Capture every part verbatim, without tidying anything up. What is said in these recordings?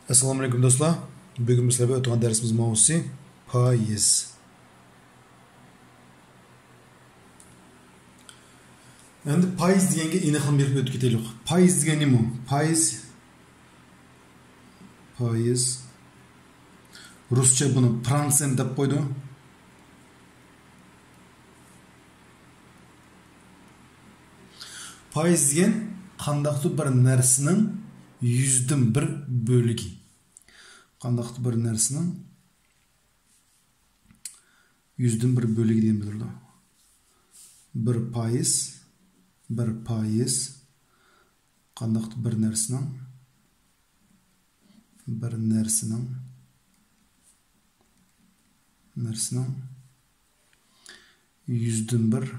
ئەسسالامۇئەلەيكۇم دوستلار. بۈگۈن بىز سىلەر بىلەن ئۆتىدىغان دەرسىمىز ماۋۇسى پايىز. ئەمدى پايىز دېگەنگە ئېنىقلىما بېرىپ ئۆتۈپ كېتەيلى. پايىز دېگەن نېمە؟ پايىز، پايىز. رۇسچە بۇنى پىروتسېنت دەپ قويىدۇ. پايىز دېگەن قانداقتۇر بىر نەرسىنىڭ يۈزدىن بىر بۆلىكى. قانداقتۇر بىر نەرسىنىڭ يۈزدىن بىر بۆلىكى دېگەن بىلدۈرىدۇ. بىر پايىز، بىر پايىز قانداقتۇر بىر نەرسىنىڭ، بىر نەرسىنىڭ، نەرسىنىڭ يۈزدىن بىر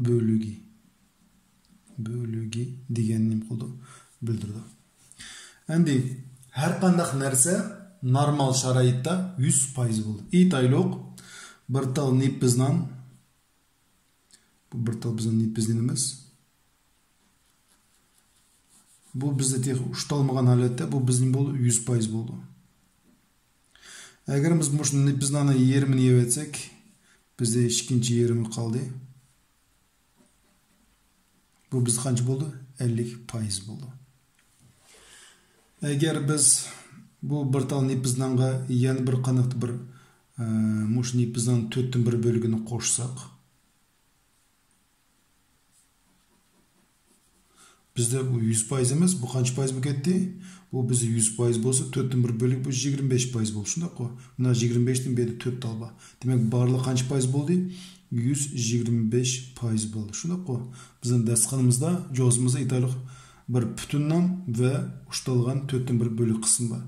بۆلۈگى. بۆلۈگى دېگەننى نېمە قىلىدۇ؟ بىلدۈرىدۇ. ئەمدى ھەر قانداق نەرسە نورمال شارائىتتا يۈز پايىز بولىدۇ. ئېيتايلۇق، بىر تال نېپىز نان، بۇ بىر تال بىزنىڭ نېپىز نېنىمىز. بۇ بىزدە تېخى ئۇشتالمىغان ھالەتتە، بۇ بىزنىڭ بولىدۇ، يۈز پايىز بولىدۇ. ئەگەر بىز مۇشۇ نېپىز ناننىڭ يېرىمىنى يەۋەتسەك، بىزدە ئىككىنچى يېرىمى قالدى. بۇ بىزدە قانچە بولدى؟ ئەللىك پايىز بولدى. ئەگەر بىز بۇ بىر تال نېپىز نانغا يەنە بىر قانداقتۇر بىر، ئە، مۇشۇ نېپىز ناننىڭ تۆتتىن بىر بۆلىكىنى قوشساق، بىزدە بۇ يۈز پايىز ئەمەس، بۇ قانچە پايىز بولۇپ كەتتى؟ بۇ بىزدە يۈز پايىز بولسا، تۆتتىن بىر بۆلۈك بۇ يىگىرمە بەش پايىز بولدى، شۇنداققۇ؟ مانا يىگىرمە بەشتىن بۇ يەردە تۆت تال بار. دېمەك، بارلىقى قانچە پايىز بولدى؟ يۈز يىگىرمە بەش پايىز بولدى، شۇنداققۇ؟ بىزنىڭ دەرسخانىمىزدا، جوزىمىزدا ئېيتايلۇق، بىر پۈتۈن نان ۋە ئۇشتالغان تۆتتىن بىر بۆلۈك قىسمى بار.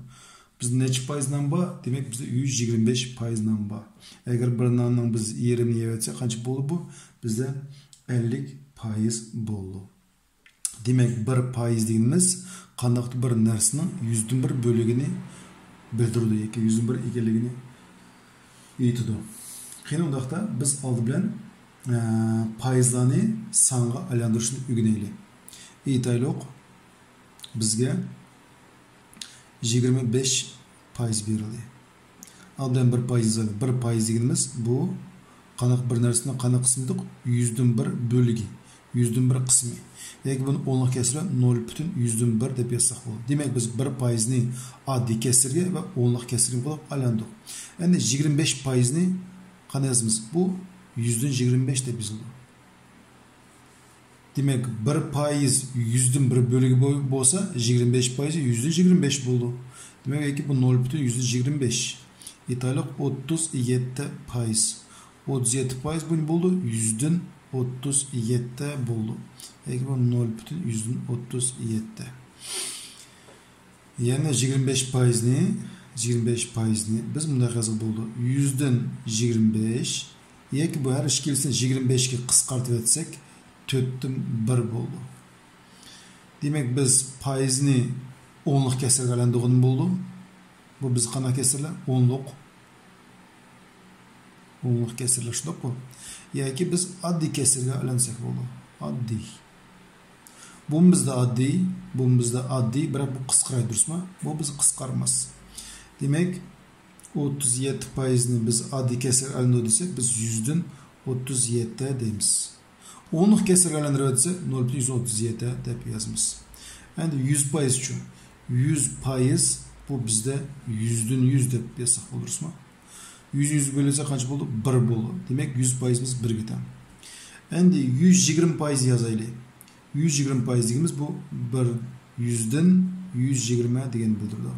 بىزدە نەچچە پايىز نان بار؟ دېمەك، بىزدە يۈز يىگىرمە بەش پايىز نان بار. ئەگەر بىر ناننىڭ بىز يېرىمىنى يەۋەتسەك، قانچە بولدى بۇ؟ بىزدە ئەللىك پايىز بولدى. دېمەك، بىر پايىز دېگىنىمىز قانداقتۇر بىر نەرسىنىڭ يۈزدىن بىر بۆلۈكىنى بىلدۈرىدۇ ياكى يۈزدىن بىر ئىكەنلىكىنى ئېيتىدۇ. قېنى، ئۇنداقتا بىز ئالدى بىلەن، ئە، پايىزلارنى سانغا ئايلاندۇرۇشنى ئۆگىنەيلى. ئېيتايلۇق، بىزگە يىگىرمە بەش پايىز بېرىلدى. ئالدىن بىر پايىز يازايلى. بىر پايىز دېگىنىمىز بۇ قانداق بىر نەرسىنىڭ قانداق قىسمى دېدۇق؟ يۈزدىن بىر بۆلۈكى. يۈزدىن بىر قىسمى. ياكى بۇنى ئونلۇق كەسىر بىلەن نۆل پۈتۈن يۈزدىن بىر دەپ يازساق بولىدۇ. دېمەك، بىز بىر پايىزنى ئاددىي كەسىرگە ۋە ئونلۇق كەسىرگە بۆلۈپ ئايلاندۇق. ئەمدى يىگىرمە بەش پايىزنى قانداق يازىمىز؟ بۇ يۈزدىن يىگىرمە بەش دەپ يېزىلىدۇ. دېمەك، بىر پايىز يۈزدىن بىر بۆلۈكى بو-، بولسا، يىگىرمە بەش پايىزى يۈزدىن يىگىرمە بەش بولىدۇ. دېمەك، ياكى بۇ نۆل پۈتۈن يۈزدىن يىگىرمە بەش. ئېيتايلۇق، ئوتتۇز يەتتە پايىز. ئوتتۇز يەتتە پايىز بۇ نېمە بولدى؟ يۈزدىن ئوتتۇز يەتتە بولدى. ياكى بۇ نۆل پۈتۈن يۈزدىن ئوتتۇز يەتتە. يەنە يىگىرمە بەش پايىزنى، يىگىرمە بەش پايىزنى بىز مۇنداق يازغىلى بولىدۇ. يۈزدىن يىگىرمە بەش ياكى بۇ ھەر ئىككىلىسىنى يىگىرمە بەشكە قىسقارتىۋەتسەك، تۆتتىن بىر بولىدۇ. دېمەك، بىز پايىزنى ئونلۇق كەسىرگە ئايلاندۇرغىلى بولىدۇ. بۇ بىز قانداق كەسىرلەر؟ ئونلۇق. ئونلۇق كەسىرلەر شۇنداققۇ؟ ياكى بىز ئاددىي كەسىرگە ئايلانساق بولىدۇ. ئاددىي. بۇمۇ بىزدە ئاددىي، بۇمۇ بىزدە ئاددىي، بىراق بۇ قىسقىرايدۇ، دۇرۇسمۇ؟ بۇ بىز قىسقارماس. دېمەك، ئوتتۇز يەتتە پايىزنى بىز ئاددىي كەسىرگە ئايلاندۇردى دېسەك، بىز يۈزدىن ئوتتۇز يەتتە دەيمىز. ئونلۇق كەسىرگە ئايلاندۇرۇۋەتسە، نۆل پۈتۈن يۈزدىن ئوتتۇز يەتتە دەپ يازىمىز. ئەمدى يۈز پايىزچۇ؟ يۈز پايىز، بۇ بىزدە يۈزدىن يۈز دەپ يازساق بولىدۇ، دۇرۇسمۇ؟ يۈز يۈز بۆلسە قانچە بولدى؟ بىر بولدى. دېمەك، يۈز پايىزىمىز بىرگە تەڭ. ئەمدى يۈز يىگىرمە پايىز يازايلى. يۈز يىگىرمە پايىز دېگىنىمىز بۇ بىر، يۈزدىن يۈز يىگىرمە دېگەننى بىلدۈرىدۇ.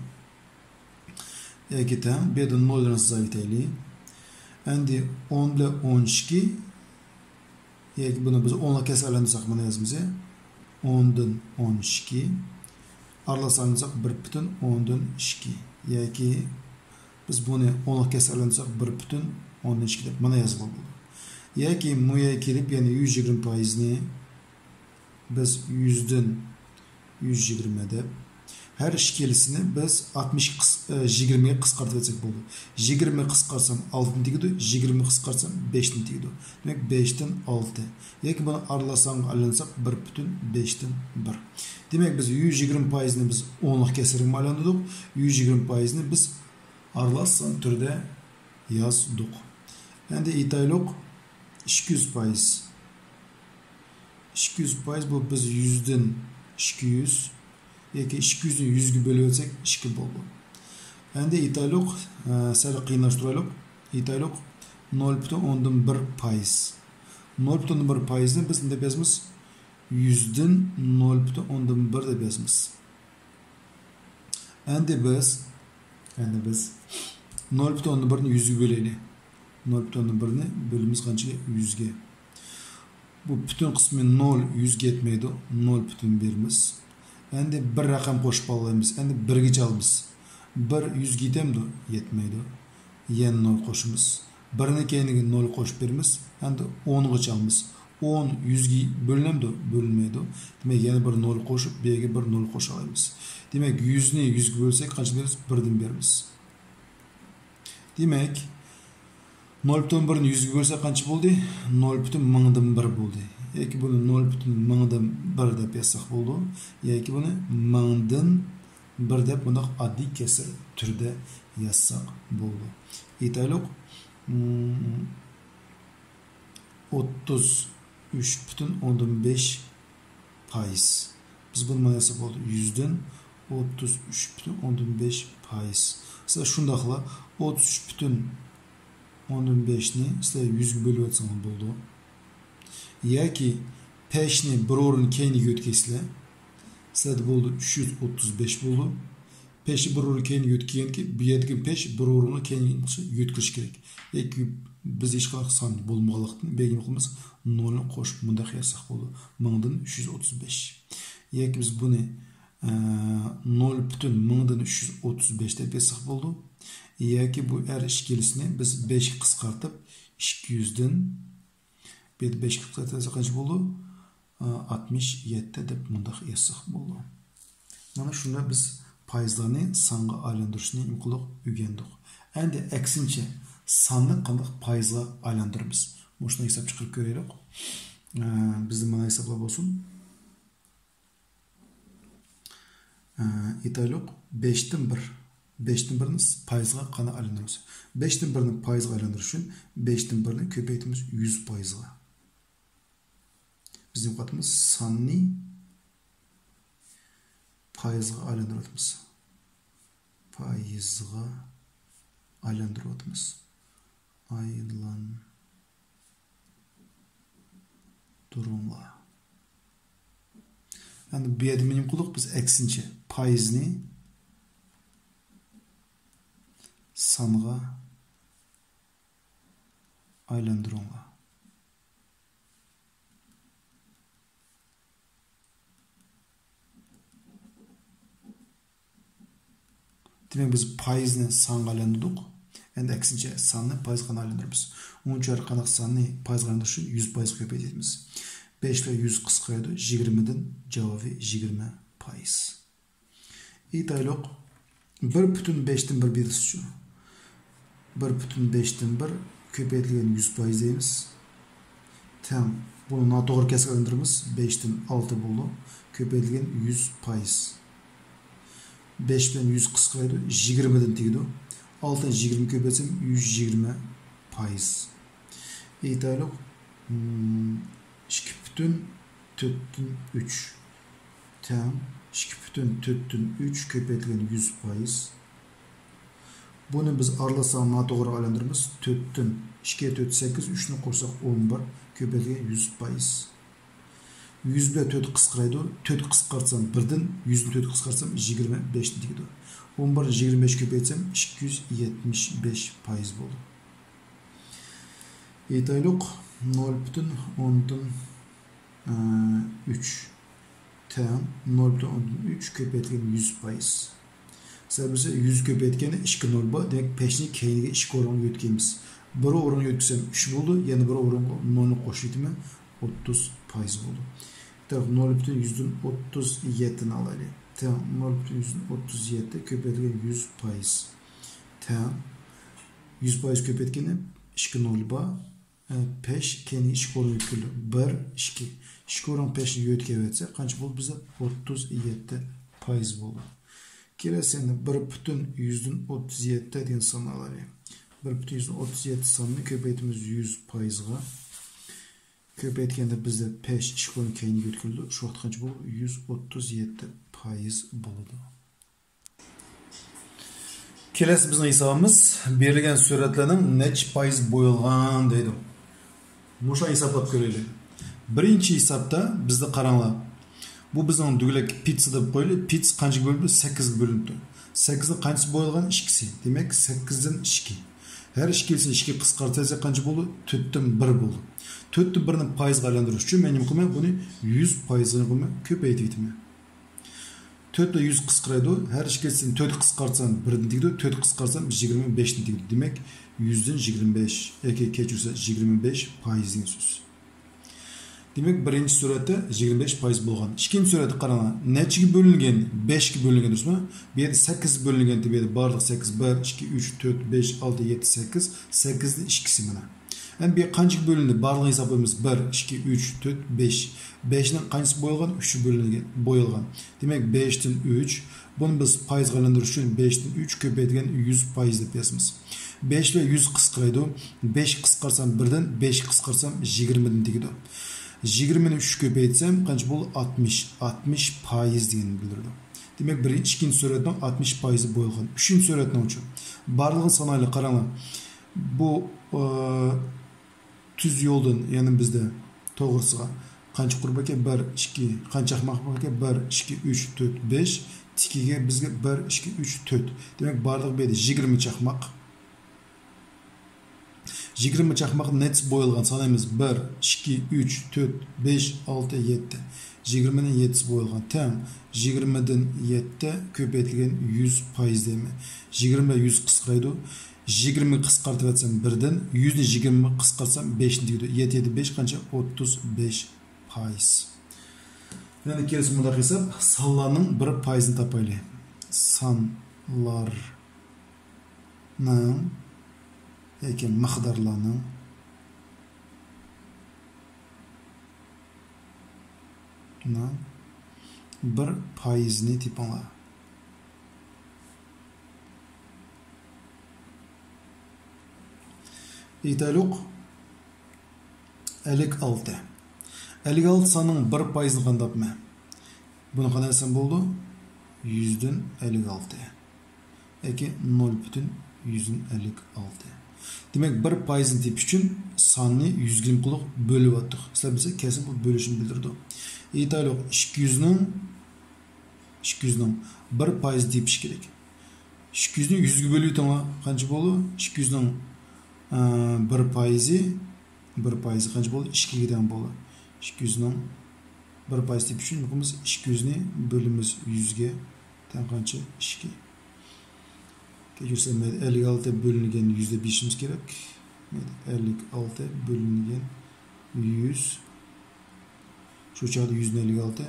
ياكى تەڭ، بۇ يەردە نۆللىرىنى سىزىۋېتەيلى. ئەمدى ئون بىلەن ئون ئىككى، ياكى بۇنى بىز ئونلۇق كەسىرگە ئايلاندۇرساق، مانا يازىمىز. ئوندىن ئون ئىككى. ئارىلىق سانلىساق، بىر پۈتۈن ئوندىن ئىككى. ياكى بىز بۇنى ئونلۇق كەسىرگە ئايلاندۇرساق، بىر پۈتۈن ئوندىن ئىككى دەپ مانا يازغىلى بولىدۇ. ياكى مۇ يەرگە كېلىپ، يەنە يۈز يىگىرمە پايىزنى بىز يۈزدىن يۈز يىگىرمە دەپ، ھەر ئىككىلىسىنى بىز ئاتمىش قىس-، ئە، يىگىرمىگە قىسقارتىۋەتسەك بولىدۇ. يىگىرمە قىسقارتسام ئالتىنى تېگىدۇ، يىگىرمە قىسقارتسام بەشنى تېگىدۇ. دېمەك، بەشتىن ئالتە. ياكى بۇنى ئارىلاش سانغا ئايلاندۇرساق، بىر پۈتۈن بەشتىن بىر. دېمەك، بىز يۈز يىگىرمە پايىزنى بىز ئونلۇق كەسىرگە ئايلاندۇردۇق. يۈز يىگىرمە پايىزنى بىز ئارىلاش سان تۈرىدە يازدۇق. ئەمدى ئېيتايلۇق، ئىككى يۈز پايىز. ئىككى يۈز پايىز، بۇ بىز يۈزدىن ئىككى يۈز ياكى ئىككى يۈزنى يۈزگە بۆلۈۋەتسەك، ئىككى بولىدۇ. ئەمدى ئېيتايلۇق، ئە، سەل قىيىنلاشتۇرايلۇق. ئېيتايلۇق، نۆل پۈتۈن ئوندىن بىر پايىز. نۆل پۈتۈن ئوندىن بىر پايىزنى بىز نېمە دەپ يازىمىز؟ يۈزدىن نۆل پۈتۈن ئوندىن بىر دەپ يازىمىز. ئەمدى بىز، ئەمدى بىز نۆل پۈتۈن ئوندىن بىرنى يۈزگە بۆلەيلى. نۆل پۈتۈن ئوندىن بىرنى بۆلىمىز قانچىگە؟ يۈزگە. بۇ پۈتۈن قىسمى نۆل، يۈزگە يەتمەيدۇ. نۆل پۈتۈن بىرمىز. ئەمدى بىر رەقەم قوشۇپ ئالالايمىز. ئەمدى بىرگىچە ئالىمىز. بىر يۈزگە يېتەمدۇ؟ يەتمەيدۇ. يەنە نۆل قوشىمىز. بىرنى كەينىگە نۆل قوشۇپ بېرىمىز. ئەمدى ئونغىچە ئالىمىز. ئون يۈزگە بۆلۈنەمدۇ؟ بۆلۈنمەيدۇ. دېمەك، يەنە بىر نۆل قوشۇپ، بۇ يەرگە بىر نۆل قوشالايمىز. دېمەك، يۈزنى يۈزگە بۆلسەك، قانچە بېرىمىز؟ بىردىن بېرىمىز. دېمەك، نۆل پۈتۈن بىرنى يۈزگە بۆلسەك قانچە بولدى؟ نۆل پۈتۈن مىڭدىن بىر بولدى. ياكى بۇنى نۆل پۈتۈن مىڭدىن بىر دەپ يازساق بولىدۇ. ياكى بۇنى مىڭدىن بىر دەپ بۇنداق ئاددىي كەسىر تۈرىدە يازساق بولىدۇ. ئېيتايلۇق، مم، ئوتتۇز ئۈچ پۈتۈن ئوندىن بەش پايىز. بىز بۇنى مانا دېسەك بولىدۇ. يۈزدىن ئوتتۇز ئۈچ پۈتۈن ئوندىن بەش پايىز. مەسىلەن، شۇنداقلا ئوتتۇز ئۈچ پۈتۈن ئوندىن بەشنى سىلەر يۈزگە بۆلۈۋەتسىڭىز بولىدۇ. ياكى پەشنى بىر ئورۇن كەينىگە يۆتكەيسىلەر. سىلەردە بولىدۇ، ئۈچ يۈز ئوتتۇز بەش بولىدۇ. پەشنى بىر ئورۇن كەينىگە يۆتكىگەنكى، بۇ يەردىكى پەش بىر ئورۇنغا كەينىگە يۆتكىلىشى كېرەك. ياكى بىز ھېچقانداق سان بولمىغانلىقتىن، بەلگىلىمە قىلىمىز، نۆلنى قوشۇپ مۇنداق يازساق بولىدۇ. مىڭدىن ئۈچ يۈز ئوتتۇز بەش. ياكى بىز بۇنى، ئە، نۆل پۈتۈن مىڭدىن ئۈچ يۈز ئوتتۇز بەش دەپ يازساق بولىدۇ. ياكى بۇ ھەر ئىككىلىسىنى بىز بەشكە قىسقارتىپ، ئىككى يۈزدىن بۇ يەردە بەشكە قىسقارتساق قانچە بولىدۇ؟ ئاتمىش يەتتە دەپ مۇنداق يازساق بولىدۇ. مانا شۇنداق بىز پايىزلارنى سانغا ئايلاندۇرۇشنى نېمە قىلدۇق؟ ئۆگەندۇق. ئەمدى ئەكسىنچە، ساننى قانداق پايىزغا ئايلاندۇرىمىز؟ مۇشۇنى ھېساب چىقىرىپ كۆرەيلى. ئە، بىزدە مانا ھېسابلار بولسۇن. ئە، ئېيتايلۇق، بەشتىن بىر. بەشتىن بىرنى پايىزغا قانداق ئايلاندۇرىمىز؟ بەشتىن بىرنى پايىزغا ئايلاندۇرۇش ئۈچۈن بەشتىن بىرنى كۆپەيتىمىز يۈز پايىزغا. بىز نېمە قىلىۋاتىمىز؟ ساننى پايىزغا ئايلاندۇرۇۋاتىمىز. پايىزغا ئايلاندۇرۇۋاتىمىز. ئايلاندۇرۇڭلار. ئەمدى بۇ يەردە نېمە قىلدۇق؟ بىز ئەكسىنچە پايىزنى سانغا ئايلاندۇرۇڭلار. دېمەك، بىز پايىزنى سانغا ئايلاندۇردۇق. ئەمدى ئەكسىنچە ساننى پايىزغا ئايلاندۇرىمىز. ئۇنىڭ ئۈچۈن ھەر قانداق ساننى پايىزغا ئايلاندۇرۇش ئۈچۈن يۈز پايىزغا كۆپەيتىمىز. بەش بىلەن يۈز قىسقىرايدۇ، يىگىرمىدىن جاۋابى يىگىرمە پايىز. ئېيتايلۇق، بىر پۈتۈن بەشتىن بىر بېرىلسىچۇ؟ بىر پۈتۈن بەشتىن بىر كۆپەيتىلگەن يۈز پايىز دەيمىز. تەڭ. بۇنى ناتوغرا كەسىرگە ئايلاندۇرىمىز. بەشتىن ئالتە بولىدۇ. كۆپەيتىلگەن يۈز پايىز. بەش بىلەن يۈز قىسقىرايدۇ. يىگىرمىدىن تېگىدۇ. ئالتىنى يىگىرمە كۆپەيتسەم، يۈز يىگىرمە پايىز. ئېيتايلۇق، مم، ئىككى پۈتۈن تۆتتىن ئۈچ تەڭ ئىككى پۈتۈن تۆتتىن ئۈچ كۆپەيتىلگەن يۈز پايىز. بۇنى بىز ئارىلاشساق ناتوغرا ئايلاندۇرىمىز. تۆتتىن ئىككى، تۆت، سەككىز، ئۈچنى قوشساق ئون بىر، كۆپەيتىلگەن يۈز پايىز. يۈز بىلەن تۆت قىسقىرايدۇ. تۆت قىسقارتسام بىردىن، يۈزنى تۆت قىسقارتسام يىگىرمە بەشتىن تېگىدۇ. ئون بىرنى يىگىرمە بەش كۆپەيتسەم ئىككى يۈز يەتمىش بەش پايىز بولىدۇ. ئېيتايلۇق، نۆل پۈتۈن ئوندىن ئۈچ تەڭ نۆل پۈتۈن ئوندىن ئۈچ كۆپەيتىلگەن يۈز پايىز. سەۋەبى بىز يۈز كۆپەيتكەندە ئىككى نۆل بار، دېمەك، پەشنى كەينىگە ئىككى ئورۇنغا يۆتكەيمىز. بىر ئورۇنغا يۆتكىسەم ئۈچ بولىدۇ، يەنە بىر ئورۇنغا نۆلنى قوشۇۋېتىمەن، ئوتتۇز پايىز بولىدۇ. دېمەك، نۆل پۈتۈن يۈزدىن ئوتتۇز يەتتىنى ئالايلى. تەڭ نۆل پۈتۈن يۈزدىن ئوتتۇز يەتتە كۆپەيتىلگەن يۈز پايىز. تەڭ يۈز پايىز كۆپەيتكەندە ئىككى نۆل بار. ئە، پەش كەينىگە ئىككى ئورۇن يۆتكىلىدۇ. بىر، ئىككى. ئىككى ئورۇن پەشنى يۆتكەۋەتسە، قانچە بولدى بىزدە؟ ئوتتۇز يەتتە پايىز بولدى. كېلەسى يەنە بىر پۈتۈن يۈزدىن ئوتتۇز يەتتە دېگەن ساننى ئالايلى. بىر پۈتۈن يۈزدىن ئوتتۇز يەتتە ساننى كۆپەيتىمىز يۈز پايىزغا. كۆپەيتكەندە بىزدە پەش ئىككى ئورۇن كەينىگە يۆتكىلىدۇ. شۇ ۋاقىت قانچە بولىدۇ؟ يۈز ئوتتۇز يەتتە پايىز بولىدۇ. كېلەسى بىزنىڭ ھېسابىمىز بېرىلگەن سۈرەتلەرنىڭ نەچچە پايىز بويالغان دەيدۇ. مۇشۇ ھېسابلاپ كۆرەيلى. بىرىنچى ھېسابتا بىزدە قاراڭلار. بۇ بىزنىڭ دېگۈلەك پىتسا دەپ قويىلى. پىتسا قانچىگە بۆلۈنۈپتۇ؟ سەككىزگە بۆلۈنۈپتۇ. سەككىزنىڭ قانچىسى بويالغان؟ ئىككىسى. دېمەك، سەككىزدىن ئىككى. ھەر ئىككىلىسىنى ئىككىگە قىسقارتىۋەتسەك قانچە بولىدۇ؟ تۆتتىن بىر بولىدۇ. تۆتتىن بىرنى پايىزغا ئايلاندۇرۇش ئۈچۈن مەن نېمە قىلىمەن؟ بۇنى يۈز پايىزغا نېمە قىلىمەن؟ كۆپەيتىۋېتىمەن. تۆت بىلەن يۈز قىسقىرايدۇ. ھەر ئىككىلىسىنى تۆت قىسقارتسام، بىردىن تېگىدۇ، تۆت قىسقارتسام، يىگىرمە بەشتىن تېگىدۇ. دېمەك، يۈزدىن يىگىرمە بەش ياكى كەچۈرسە، يىگىرمە بەش پايىز دېگەن سۆز. دېمەك، بىرىنچى سۈرەتتە يىگىرمە بەش پايىز بولغان. ئىككىنچى سۈرەتتە قاراڭلار. نەچچىگە بۆلۈنگەن؟ بەشكە بۆلۈنگەن، دۇرۇسمۇ؟ بۇ يەردە سەككىزگە بۆلۈنگەن، بۇ يەردە بارلىق سەككىز، بىر، ئىككى، ئۈچ، تۆت، بەش، ئالتە، يەتتە، سەككىز، سەككىزدىن ئىككىسى مانا. ئەمدى بۇ يەر قانچىگە بۆلۈندى؟ بارلىقىنى ھېسابلايمىز. بىر، ئىككى، ئۈچ، تۆت، بەش. بەشنىڭ قانچىسى بويالغان؟ ئۈچى بۆلۈنگەن، بويالغان. دېمەك، بەشتىن ئۈچ. بۇنى بىز پايىزغا ئايلاندۇرۇش ئۈچۈن بەشتىن ئۈچ كۆپەيتكەن يۈز پايىز دەپ يازىمىز. بەش بىلەن يۈز قىسقىرايدۇ. بەش قىسقارسام بىردىن، بەش قىسقارسام يىگىرمىدىن تېگىدۇ. يىگىرمىنى ئۈچكە كۆپەيتسەم قانچە بولدى؟ ئاتمىش. ئاتمىش پايىز دېگەننى بىلدۈرىدۇ. دېمەك، بىرىنچى، ئىككىنچى سۈرەتنىڭ ئاتمىش پايىزى بويالغان. ئۈچىنچى سۈرەتنىڭچۇ؟ بارلىقىنى سانايلى، قاراڭلار. بۇ، ئى، تۈز يولدىن، يەنى بىزدە توغرىسىغا قانچە قۇر باركەن؟ بىر، ئىككى، قانچە چاقماق باركەن؟ بىر، ئىككى، ئۈچ، تۆت، بەش. تىكىگە بىزگە بىر، ئىككى، ئۈچ، تۆت. دېمەك، بارلىقى بۇ يەردە يىگىرمە چاقماق. يىگىرمە چاقماق نەچچىسى بويالغان؟ سانايمىز. بىر، ئىككى، ئۈچ، تۆت، بەش، ئالتە، يەتتە. يىگىرمىنىڭ يەتتىسى بويالغان. تەڭ يىگىرمىدىن يەتتە كۆپەيتىلگەن يۈز پايىز دەيمەن. يىگىرمە يۈز قىسقىرايدۇ. يىگىرمىنى قىسقارتىۋەتسەم بىردىن، يۈزنى يىگىرمە قىسقارتسام بەشتىن تېگىدۇ. يەتتە يەتتە بەش قانچە؟ ئوتتۇز بەش پايىز. يەنە كېلىسى مۇنداق ھېساب، سانلارنىڭ بىر پايىزىنى تاپايلى. سانلارنىڭ ياكى مىقدارلارنىڭ نىڭ بىر پايىزىنى تېپىڭلار. ئېيتايلۇق، ئەللىك ئالتە. ئەللىك ئالتە ساننىڭ بىر پايىزىنى قانداق تاپىمەن؟ بۇنى قانداق دېسەم بولىدۇ؟ يۈزدىن ئەللىك ئالتە. ياكى نۆل پۈتۈن يۈزدىن ئەللىك ئالتە. دېمەك، بىر پايىزنى تېپىش ئۈچۈن ساننى يۈزگە نېمە قىلدۇق؟ بۆلۈۋەتتۇق. سىلەر بىلسە، كەلسە بۇ بۆلۈشنى بىلدۈرىدۇ. ئېيتايلۇق، ئىككى يۈزنىڭ، ئىككى يۈزنىڭ بىر پايىزى تېپىش كېرەك. ئىككى يۈزنى يۈزگە بۆلۈۋېتىڭلار. قانچە بولىدۇ؟ ئىككى يۈزنىڭ، ئە، بىر پايىزى، بىر پايىزى قانچە بولىدۇ؟ ئىككىگە تەڭ بولىدۇ. ئىككى يۈزنىڭ بىر پايىزى تېپىش ئۈچۈن نېمە قىلىمىز؟ ئىككى يۈزنى بۆلىمىز يۈزگە. تەڭ قانچە؟ ئىككى. كەچۈرسەم، مەيلى، ئەللىك ئالتە بۆلۈنگەن يۈز دەپ يېزىشىمىز كېرەك. مەيلى، ئەللىك ئالتە بۆلۈنگەن يۈز. شۇ چاغدا يۈزدىن ئەللىك ئالتە،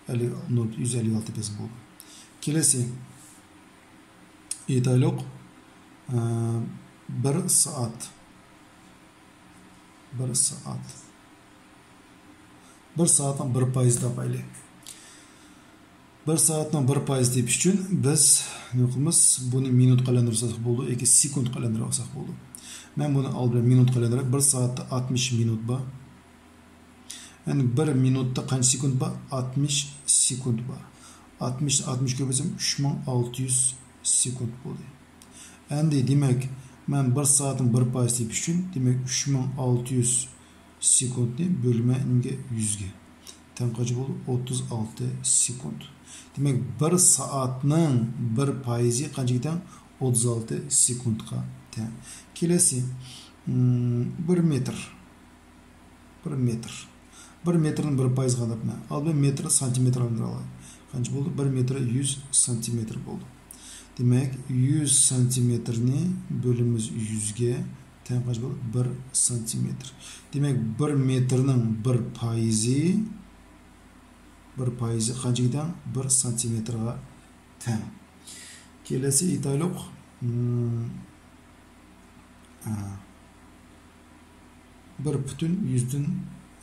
ئەللىك، يۈز ئەللىك ئالتە دېسە بولىدۇ. كېلەسى. ئېيتايلۇق، ئە، بىر سائەت. بىر سائەت. بىر سائەتنىڭ بىر پايىزى تاپايلى. بىر سائەتنىڭ بىر پايىزى تېپىش ئۈچۈن بىز نېمە قىلىمىز؟ بۇنى مىنۇتقا ئايلاندۇرساق بولىدۇ ياكى سېكۇنتقا ئايلاندۇرۇپ ئالساق بولىدۇ. مەن بۇنى ئالدى بىلەن مىنۇتقا ئايلاندۇراي. بىر سائەتتە ئاتمىش مىنۇت بار. يەنى بىر مىنۇتتا قانچە سېكۇنت بار؟ ئاتمىش سېكۇنت بار. ئاتمىش، ئاتمىش كۆپەيتسەم، ئۈچ مىڭ ئالتە يۈز سېكۇنت بولدى. ئەمدى دېمەك، مەن بىر سائەتنىڭ بىر پايىسى تېپىش ئۈچۈن، دېمەك، ئۈچ مىڭ ئالتە يۈز سېكۇنتنى بۆلىمەن نېمىگە؟ يۈزگە. تەڭ قانچە بولدى؟ ئوتتۇز ئالتە سېكۇنت. دېمەك، بىر سائەتنىڭ بىر پايىزى قانچىگە تەڭ؟ ئوتتۇز ئالتە سېكۇنتقا تەڭ. كېلەسى، مم، بىر مېتىر. بىر مېتىر. بىر مېتىرنىڭ بىر پايىزى قانداق؟ مەن ئالدى بىلەن مېتىر، سانتىمېتىر ئايلاندۇرالاي. قانچە بولدى؟ بىر مېتىر يۈز سانتىمېتىر بولدى. دېمەك، يۈز سانتىمېتىرنى بۆلىمىز يۈزگە تەڭ قانچە بولدى؟ بىر سانتىمېتىر. دېمەك، بىر مېتىرنىڭ بىر پايىزى بىر پايىزى قانچىگە تەڭ؟ بىر سانتىمېتىرغا تەڭ. كېلەسى ئېيتايلۇق. مم، ئا، بىر پۈتۈن يۈزدىن،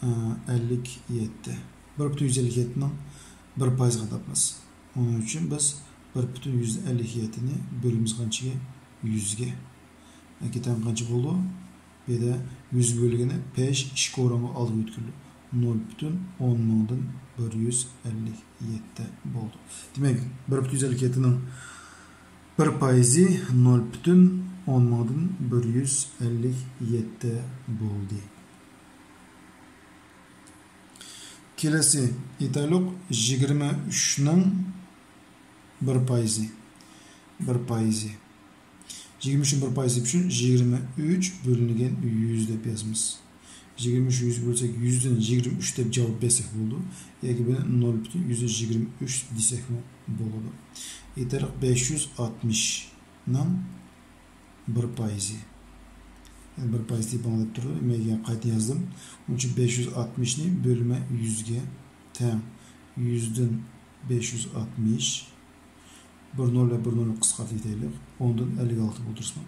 ئا، ئەللىك يەتتە. بىر پۈتۈن يۈز ئەللىك يەتتىنىڭ بىر پايىزىنى تاپىمىز. ئۇنىڭ ئۈچۈن بىز بىر پۈتۈن يۈزدىن ئەللىك يەتتىنى بۆلىمىز قانچىگە؟ يۈزگە. ياكى تەڭ قانچە بولىدۇ؟ بۇ يەردە يۈز بۆلگىنى بەش ئىككى ئورۇنغا ئالدىغا يۆتكىلىدۇ. نۆل پۈتۈن ئون مىڭدىن بىر يۈز ئەللىك يەتتە بولدى. دېمەك، بىر پۈتۈن يۈز ئەللىك يەتتىنىڭ بىر پايىزى نۆل پۈتۈن ئون مىڭدىن بىر يۈز ئەللىك يەتتە بولدى. كېلەسى ئېيتايلۇق، يىگىرمە ئۈچنىڭ بىر پايىزى. بىر پايىزى. يىگىرمە ئۈچنىڭ بىر پايىزى ئۈچۈن يىگىرمە ئۈچ بۆلۈنگەن يۈز دەپ يازىمىز. يىگىرمە ئۈچ يۈز بۆلسەك، يۈزدىن يىگىرمە ئۈچ دەپ جاۋاب بەرسەك بولىدۇ. ياكى بۇنى نۆل پۈتۈن يۈزدىن يىگىرمە ئۈچ دېسەكمۇ بولىدۇ. ئېيتايلۇق، بەش يۈز ئاتمىشنىڭ بىر پايىزى. يەنى بىر پايىز تېپىڭ دەپ تۇرىدۇ. مەن يەنە قايتا يازدىم. ئۇنىڭ ئۈچۈن بەش يۈز ئاتمىشنى بۆلىمەن يۈزگە تەڭ. يۈزدىن بەش يۈز ئاتمىش. بىر نۆل ۋە بىر نۆلنى قىسقارتىۋېتەيلى. ئوندىن ئەللىك ئالتە بولدۇرسىمۇ؟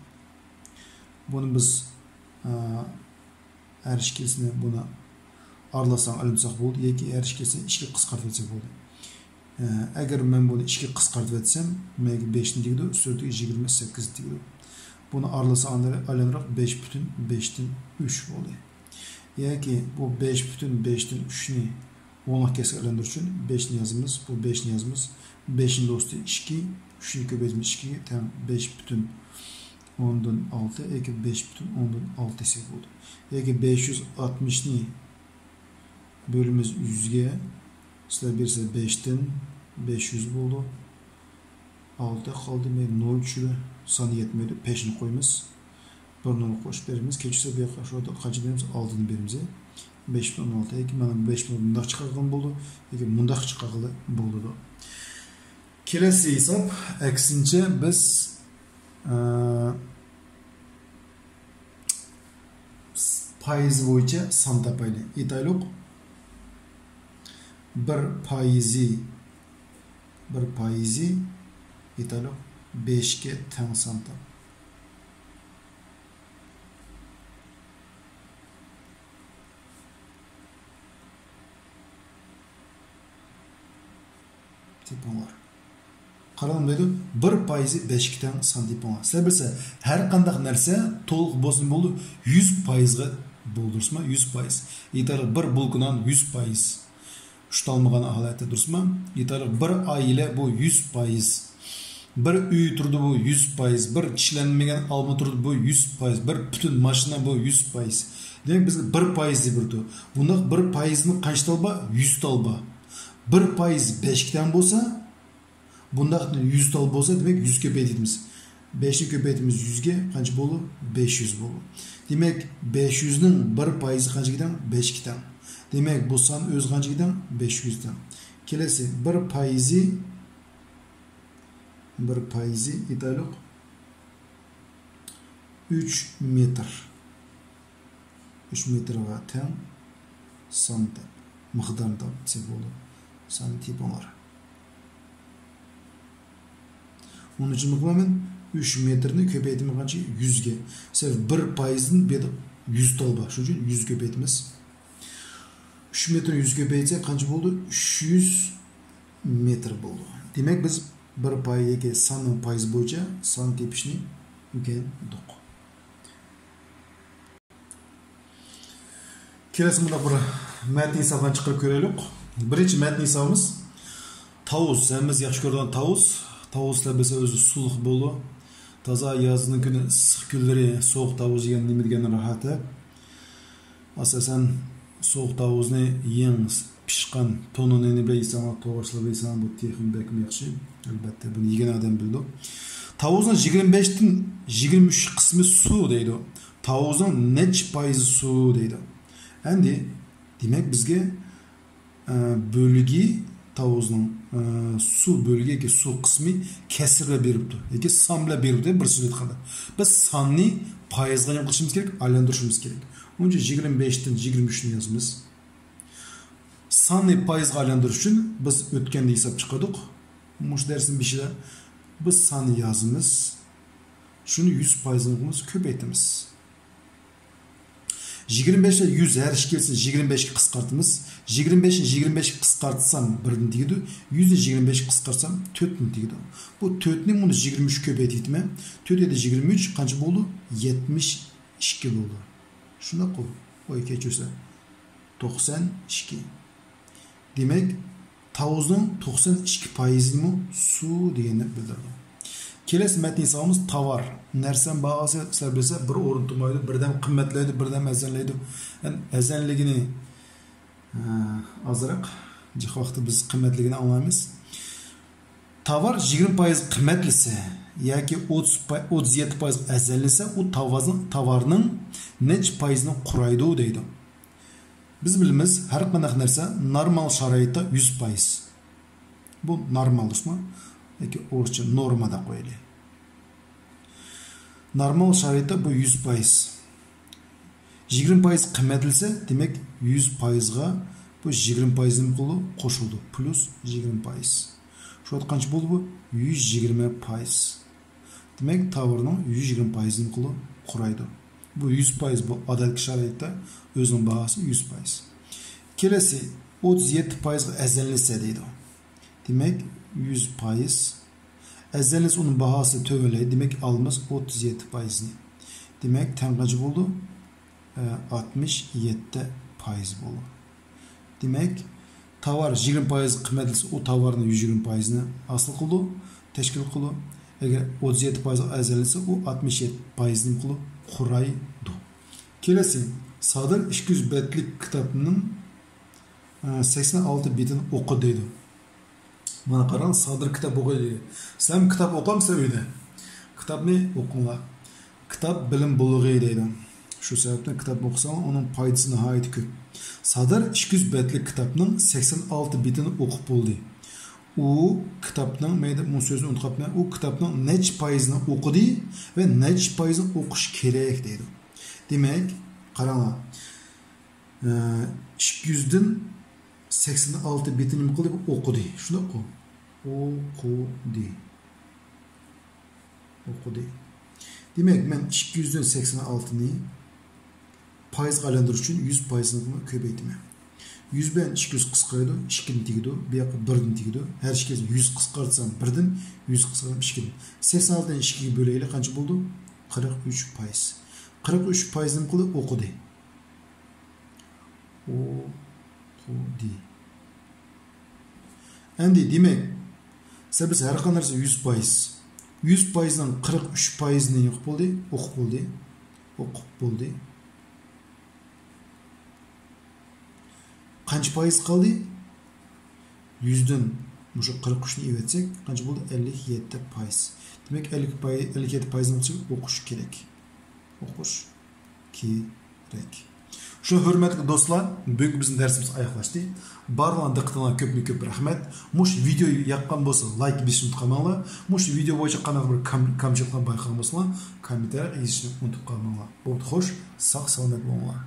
بۇنى بىز، ئە، ھەر ئىككىسىنى بۇنى ئارىلاشساق ئايلاندۇرساق بولدى. ياكى ھەر ئىككىسىنى ئىككىگە قىسقارتىۋەتسەك بولدى. ئە، ئەگەر مەن بۇنى ئىككىگە قىسقارتىۋەتسەم، مەنگە بەشنى تېگىدۇ، ئۈستىدىكى يىگىرمە سەككىزنى تېگىدۇ. بۇنى ئارىلاشساق ئايلاندۇرۇپ بەش پۈتۈن بەشتىن ئۈچ بولدى. ياكى بۇ بەش پۈتۈن بەشتىن ئۈچنى ئونلۇق كەسكە ئايلاندۇرۇش ئۈچۈن بەشنى يازىمىز، بۇ بەشنى يازىمىز. بەشنىڭ دوستى ئىككى، ئۈچنى كۆپەيتىمىز ئىككىگە تەڭ بەش پۈتۈن ئوندىن ئالتە ياكى بەش پۈتۈن ئوندىن ئالتە دېسەك بولىدۇ. ياكى بەش يۈز ئاتمىشنى بۆلىمىز يۈزگە، سىلەر بەرسە بەشتىن بەش يۈز بولىدۇ. ئالتە قالدى، مەن نۆل چۈشىدۇ. سان يەتمەيدۇ، بەشنى قويىمىز. بىر نۆل قوشۇپ بېرىمىز. كەچۈرسە بۇ ياققا شۇ قانچە بېرىمىز؟ ئالتىنى بېرىمىز. بەش پۈتۈن ئون ئالتە. ياكى مانا بۇ بەش پۈتۈن مۇنداق چىقارغىلى بولىدۇ. ياكى مۇنداق چىقارغىلى بولىدۇ. كېلەسى ھېساب، ئەكسىنچە بىز، ئە، پايىزى بويىچە سان تاپايلى. ئېيتايلۇق، بىر پايىزى، بىر پايىزى، ئېيتايلۇق، بەشكە تەڭ سان تاپ. تېپىڭلار. قاراڭ دەيدۇ، بىر پايىزى بەشكە تەڭ سان تېپىڭلار. سىلەر بىلسە، ھەر قانداق نەرسە تولۇق بولسىمۇ بولىدۇ، يۈز پايىزغا بولدۇرسىمۇ، يۈز پايىز. ئېيتايلۇق، بىر بولكىنان يۈز پايىز. ئۇشتالمىغان ھالەتتە دۇرۇسمۇ؟ ئېيتايلۇق، بىر ئائىلە بۇ يۈز پايىز. بىر ئۆي تۇرىدۇ بۇ يۈز پايىز. بىر چىشلەنمىگەن ئالما تۇرىدۇ بۇ يۈز پايىز. بىر پۈتۈن ماشىنا بۇ يۈز پايىز. دېمەك، بىزگە بىر پايىز دەپ بېرىدۇ. بۇنداق بىر پايىزنىڭ قانچە تال بار؟ يۈز تال بار. بىر پايىز بەشكە تەڭ بولسا، بۇنداق يۈز تال بولسا، دېمەك، يۈز كۆپەيتىمىز. بەشنى كۆپەيتىمىز يۈزگە، قانچە بولىدۇ؟ بەش يۈز بولىدۇ. دېمەك، بەش يۈزنىڭ بىر پايىزى قانچىگە تەڭ؟ بەشكە تەڭ. دېمەك، بۇ سان ئۆزى قانچىگە تەڭ؟ بەش يۈزگە تەڭ. كېلەسى، بىر پايىزى، بىر پايىزى ئېيتايلۇق، ئۈچ مېتىر. ئۈچ مېتىرغا تەڭ سان تاپ، مىقدارنى تاپ دېسە بولىدۇ. ساننى تېپىڭلار. ئۇنىڭ ئۈچۈن مەن ئۈچ مېتىرنى كۆپەيتىمەن قانچە؟ يۈزگە. سەۋەبى بىر پايىزدىن بۇ يەردە يۈز تال بار. شۇنىڭ ئۈچۈن يۈز كۆپەيتىمىز. ئۈچ مېتىرنى يۈز كۆپەيتسەك قانچە بولىدۇ؟ ئۈچ يۈز مېتىر بولىدۇ. دېمەك، بىز بىر پايىدىكى ساننىڭ پايىزى بويىچە سان تېپىشنى ئۆگەندۇق. كېلەسى مۇنداق بىر مەتنىي ھېسابلارنى چىقىرىپ كۆرەيلۇق. بىرىنچى مەتنىي ھېسابىمىز تاۋۇز. ھەممىمىز ياخشى كۆرىدىغان تاۋۇز. تاۋۇز دەپ بىلسە ئۆزى سۇلۇق بولىدۇ. تازا يازنىڭ كۈنى ئىسسىق كۈنلىرى سوغۇق تاۋۇز يېگەن نېمە دېگەن راھەت. ئاساسەن سوغۇق تاۋۇزنى يېڭى پىشقان تونۇن نېنى بىلەن يېسەڭلار، توغرىسىلا بىلسەڭلار، بۇ تېخىمۇ بەكمۇ ياخشى. ئەلۋەتتە، بۇنى يېگەن ئادەم بىلىدۇ. تاۋۇزنىڭ يىگىرمە بەشتىن يىگىرمە ئۈچ قىسمى سۇ دەيدۇ. تاۋۇزنىڭ نەچچە پايىزى سۇ دەيدۇ. ئەمدى، دېمەك، بىزگە، ئە، بۆلگى تاۋۇزنىڭ، ئە، سۇ بۆلگى ياكى سۇ قىسمى كەسىر بىلەن بېرىپتۇ ياكى سان بىلەن بېرىپتۇ، بىر سۆز ئېيتقاندا. بىز ساننى پايىزغا نېمە قىلىشىمىز كېرەك؟ ئايلاندۇرۇشىمىز كېرەك. ئۇنىڭ ئۈچۈن يىگىرمە بەشتىن يىگىرمە ئۈچنى يازىمىز. ساننى پايىزغا ئايلاندۇرۇش ئۈچۈن بىز ئۆتكەندە ھېساب چىقاردۇق. مۇشۇ دەرسنىڭ بېشىدا بىز ساننى يازىمىز. شۇنى يۈز پايىزغا كۆپەيتىمىز. يىگىرمە بەش ۋە يۈز ھەر ئىككىلىسىنى يىگىرمە بەشكە قىسقارتىمىز. يىگىرمە بەشنى يىگىرمە بەشكە قىسقارتسام، بىردىن تېگىدۇ. يۈزنى يىگىرمە بەشكە قىسقارتسام، تۆتتىن تېگىدۇ. بۇ تۆتنى مۇنى يىگىرمە ئۈچكە كۆپەيتىۋېتىمەن. تۆت يەتتە يىگىرمە ئۈچ قانچە بولدى؟ يەتمىش ئىككى بولدى. شۇنداققۇ؟ قوي كەچۈرسە. توقسان ئىككى. دېمەك، تاۋۇزنىڭ توقسان ئىككى پايىزىمۇ سۇ دېگەننى بىلدۈرىدۇ. كېلەسى مەتنى ھېسابىمىز تاۋار. نەرسىنىڭ باھاسى سىلەر بىلسە بىر ئورۇن تۇرمايدۇ، بىردەم قىممەتلەيدۇ، بىردەم ئەرزانلايدۇ. يەنى ئەرزانلىقىنى، ئە، ئازراق، جىق ۋاقىتتا بىز قىممەتلىكىنى ئاڭلايمىز. تاۋار يىگىرمە پايىز قىممەتلىسە ياكى ئوتتۇز پاي-، ئوتتۇز يەتتە پايىز ئەرزانلىسە، ئۇ تاۋازنىڭ، تاۋارنىڭ نەچچە پايىزىنى قۇرايدۇ دەيدۇ. بىز بىلىمىز، ھەر قانداق نەرسە نورمال شارائىتتا يۈز پايىز. بۇ نورمال دېسىمۇ ياكى ئورۇسچە نورما دەپ قويايلى. نورمال شارائىتتا بۇ يۈز پايىز. يىگىرمە پايىز قىممەتلىسە، دېمەك، يۈز پايىزغا بۇ يىگىرمە پايىز نېمە قىلىدۇ؟ قوشۇلىدۇ. پليۇس يىگىرمە پايىز. شۇ ۋاقىت قانچە بولدى بۇ؟ يۈز يىگىرمە پايىز. دېمەك، تاۋارنىڭ يۈز يىگىرمە پايىزىنى قىلىدۇ، قۇرايدۇ. بۇ يۈز پايىز، بۇ ئادەتتىكى شارائىتتا ئۆزىنىڭ باھاسى يۈز پايىز. كېلەسى، ئوتتۇز يەتتە پايىزغا ئەرزانلىسە دەيدۇ. دېمەك، يۈز پايىز. ئەرزانلىسە ئۇنىڭ باھاسى تۆۋەنلەيدۇ. دېمەك، ئالىمىز ئوتتۇز يەتتە پايىزنى. دېمەك، تەڭ قانچە بولدى؟ ئە، ئاتمىش يەتتە پايىز بولدى. دېمەك، تاۋار يىگىرمە پايىز قىممەتلىسە، ئۇ تاۋارنىڭ يۈز يىگىرمە پايىزىنى ھاسىل قىلىدۇ، تەشكىل قىلىدۇ. ئەگەر ئوتتۇز يەتتە پايىزغا ئەرزانلىسە، ئۇ ئاتمىش يەتتە پايىزنى نېمە قىلىدۇ؟ قۇرايدۇ. كېلەسى، سادىر ئىككى يۈز بەتلىك كىتابنىڭ، ئە، سەكسەن ئالتە بېتىنى ئوقۇ دەيدۇ. مانا قاراڭ، سادىر كىتاب ئوقۇيدۇ. سەن كىتاب ئوقۇمسەن ئۆيدە؟ كىتابنى ئوقۇڭلار. كىتاب بىلىم بۇلىقى دەيدۇ. شۇ سەۋەبتىن كىتاب ئوقۇساڭ، ئۇنىڭ پايدىسى ناھايىتى كۆپ. سادىر ئىككى يۈز بەتلىك كىتابنىڭ سەكسەن ئالتە بېتىنى ئوقۇپ بولدى. ئۇ كىتابنىڭ، مەيلى، بۇ سۆزنى ئۇنتۇپ قاپتىمەن. ئۇ كىتابنىڭ نەچچە پايىزىنى ئوقۇدى ۋە نەچچە پايىزىنى ئوقۇش كېرەك دەيدۇ. دېمەك، قاراڭلار. ئىككى يۈزدىن سەكسەن ئالتە بېتىنى نېمە قىلدى؟ ئوقۇدى. شۇنداققۇ؟ ئوقۇدى. ئوقۇدى. دېمەك، مەن ئىككى يۈزدىن سەكسەن ئالتىنى پايىزغا ئايلاندۇرۇش ئۈچۈن يۈز پايىزنى كۆپەيتىمەن. يۈز بىلەن ئىككى يۈز قىسقىرايدۇ، ئىككىدىن تېگىدۇ، بۇ ياققا بىردىن تېگىدۇ. ھەر ئىككىسىنى يۈز قىسقارتسام بىردىن، يۈز قىسقارتسام ئىككىدىن. سەكسەن ئالتىنى ئىككىگە بۆلەيلى، قانچە بولدى؟ قىرىق ئۈچ پايىز. قىرىق ئۈچ پايىز نېمە قىلدى؟ ئوقۇدى. ئوقۇدى. ئەمدى دېمەك، سەن بىز ھەر قانداق نەرسە يۈز پايىز. يۈز پايىزنىڭ قىرىق ئۈچ پايىزىنى يوق بولدى، ئوقۇپ بولدى. ئوقۇپ بولدى. قانچە پايىز قالدى؟ يۈزدىن مۇشۇ قىرىق ئۈچنى ئېلىۋەتسەك، قانچە بولدى؟ ئەللىك يەتتە پايىز. دېمەك، ئەللىك پاي-، ئەللىك يەتتە پايىزنىڭ ئىچىگە ئوقۇش كېرەك. ئوقۇش كېرەك. شۇ، ھۆرمەتلىك دوستلار، بۈگۈنكى بىزنىڭ دەرسىمىز ئاياغلاشتى. بارلىقىڭلارنىڭ دىققىتىڭلارغا كۆپتىن كۆپ رەھمەت. مۇشۇ ۋىدېئو ياققان بولسا، لايك بېسىشنى ئۇنتۇپ قالماڭلار. مۇشۇ ۋىدېئو بويىچە قانداقتۇر بىر كام-، كامچىلىقلار بايقىغان بولسىڭلار، كوممېنتارىيەگە يېزىشنى ئۇنتۇپ قالماڭلار. بولدى، خوش، ساق-سالامەت بولۇڭلار.